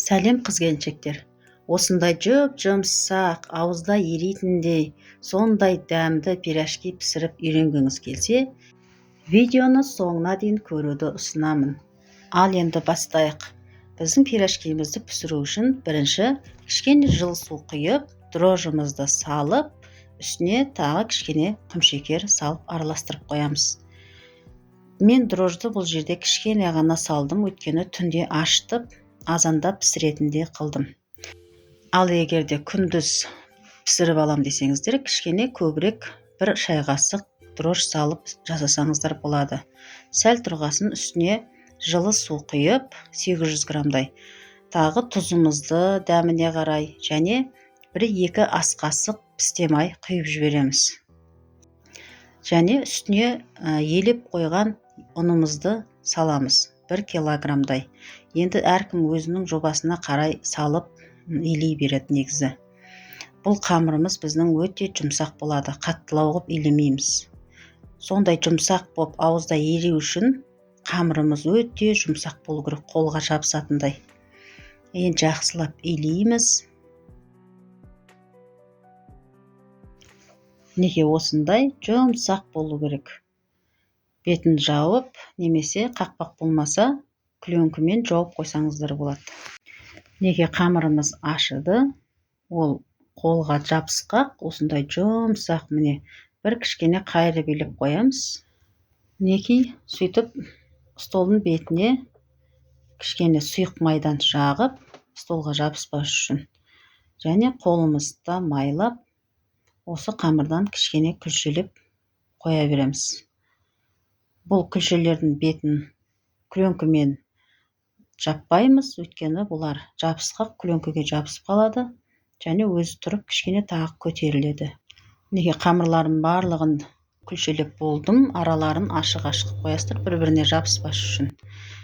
Сәлем, қыз-келіншектер! Осындай жұп-жұмсақ, ауызда еритіндей, сондай дәмді пирожки пісіріп үйренгіңіз келсе, видеоны соңына дейін көруді ұсынамын. Ал енді бастайық. Біздің пирожкимізді пісіру үшін бірінші кішкене жылы су құйып, дрожжымызды салып, үстіне тағы кішкене құмшекер салып араластырып қоямыз. Мен дрожжды бұл жерде кішкене ғана салдым, өйткені түнде ашытып, азанда пісіретіндей қылдым. Ал егер де күндіз пісіріп алам десеңіздер, кішкене көбірек бір шай қасық дрожж салып жасасаңыздар болады. Сәл тұрғасын үстіне жылы су құйып, 800 граммдай, тағы тұзымызды дәміне қарай және 1-2 ас қасық пісте май құйып жібереміз. Және үстіне елеп қойған ұнымызды саламыз, 1 килограммдай. Енді әркім өзінің жобасына қарай салып илей береді негізі. Бұл қамырымыз біздің өте жұмсақ болады, қаттылау қылып илемейміз. Сондай жұмсақ боп ауызда еру үшін қамырымыз өте жұмсақ болу керек, қолға жабысатындай. Енді жақсылап илейміз. Мінекей осындай жұмсақ болу керек. Бетін жауып, немесе қақпақ болмаса, пленкамен жауып қойсаңыздар болады. Мінекей қамырымыз ашыды. Ол қолға жабысқақ, осындай жұмсақ, міне бір кішкене қайырып илеп қоямыз. Мінекей сөйтіп столдың бетіне кішкене сұйық майдан жағып, столға жабыспас үшін, және қолымызды майлап, осы қамырдан кішкене күлшелеп қоя береміз. Бұл күлшелердің бетін пленкамен жаппаймыз, өйткені бұлар жабысқақ, пленкаге жабысып қалады және өзі тұрып кішкене тағы көтеріледі. Мінекей қамырлардың барлығын күлшелеп болдым, араларын ашық-ашық қоясыздар, бір-біріне жабыспас үшін.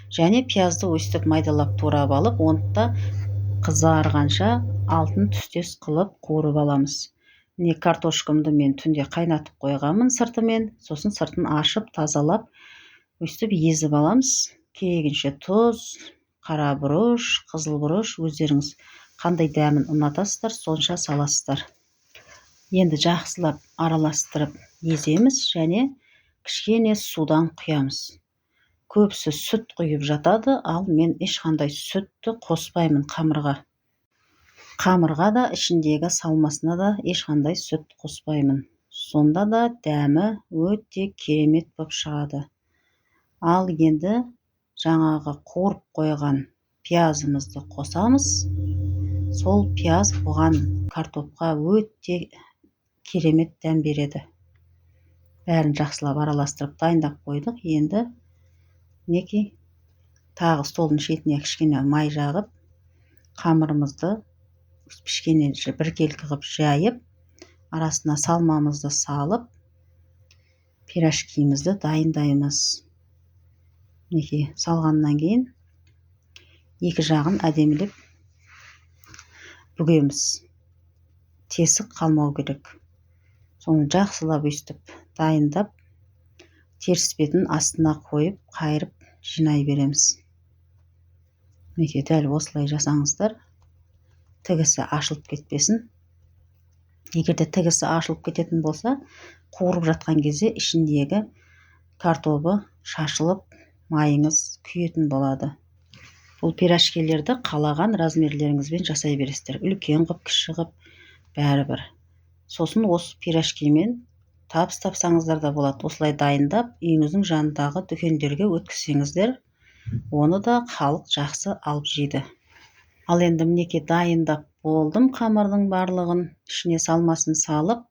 Және пиязды өстіп майдалап турап алып, оны да қызарғанша алтын түстес қылып қуырып аламыз. Міне картошкамды мен түнде қайнатып қойғанмын сыртымен, сосын сыртын ашып тазалап өстіп езіп аламыз. Керегінше тұз, қара бұрыш, қызыл бұрыш, өздеріңіз қандай дәмін ұнатасыздар, сонша саласыздар. Енді жақсылап араластырып еземіз және кішкене судан құямыз. Көбісі сүт құйып жатады, ал мен ешқандай сүтті қоспаймын қамырға. Қамырға да, ішіндегі салмасына да ешқандай сүт қоспаймын. Сонда да дәмі өте керемет боп шығады. Ал енді жаңағы қуырып қойған пиязымызды қосамыз. Сол пияз бұған картопқа өте керемет дәм береді. Бәрін жақсылап араластырып дайындап қойдық. Енді мінекей тағы столдың шетіне кішкене май жағып, қамырымызды кішкене біркелкі қылып жайып, арасына салмамызды салып, пирожкимізді дайындаймыз. Мінекей салғаннан кейін екі жағын әдемілеп бүгеміз. Тесік қалмау керек. Соны жақсылап өстіп дайындап, теріс бетін астына қойып, қайырып жинай береміз. Мінекей дәл осылай жасаңыздар, тігісі ашылып кетпесін. Егер де тігісі ашылып кететін болса, қуырып жатқан кезде ішіндегі картобы шашылып, майыңыз күйетін болады. Бұл пирожкелерді қалаған размерлеріңізбен жасай бересіздер. Үлкен қып, кіші қып, бәрібір. Сосын осы пирожкемен табыс тапсаңыздар да болады. Осылай дайындап, үйіңіздің жанындағы дүкендерге өткізсеңіздер, оны да халық жақсы алып жейді. Ал енді мінекей дайындап болдым қамырдың барлығын, ішіне салмасын салып,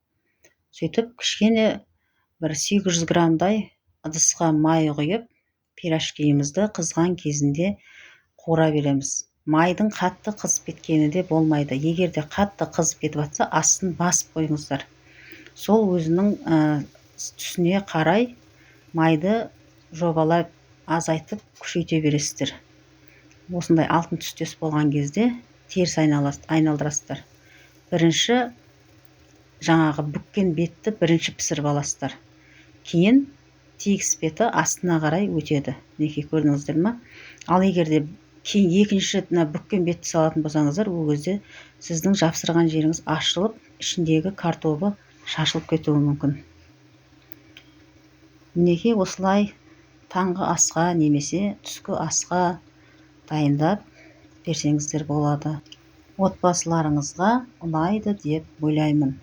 сөйтіп кішкене бір 800 граммдай ыдысқа май құйып, пирожкиімізді қызған кезінде қуыра береміз. Майдың қатты қызып кеткені де болмайды. Егер де қатты қызып кетіп жатса, астын басып қойыңыздар. Сол өзінің түсіне қарай майды жобалап азайтып күшейте бересіздер. Осындай алтын түстес болған кезде теріс айналдырасыздар. Бірінші жаңағы бүккен бетті бірінші пісіріп аласыздар. Кейін тегіс беті астына қарай өтеді. Мінекей көрдіңіздер ма? Ал егер де Кейін екінші рет мына бүккен бетті салатын болсаңыздар, ол кезде сіздің жапсырған жеріңіз ашылып, ішіндегі картобы шашылып кетуі мүмкін. Мінекей, осылай таңғы асқа немесе түскі асқа дайындап берсеңіздер болады. Отбасыларыңызға ұнайды деп ойлаймын.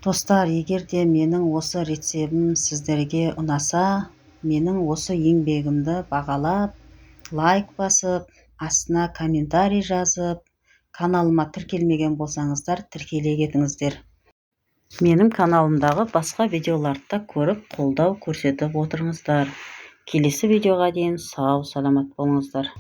Достар, егер де менің осы рецебім сіздерге ұнаса, менің осы еңбегімді бағалап, лайк басып, астына комментарий жазып, каналыма тіркелмеген болсаңыздар, тіркеле кетіңіздер. Менің каналымдағы басқа видеоларды да көріп, қолдау көрсетіп отырыңыздар. Келесі видеоға дейін сау саламат болыңыздар.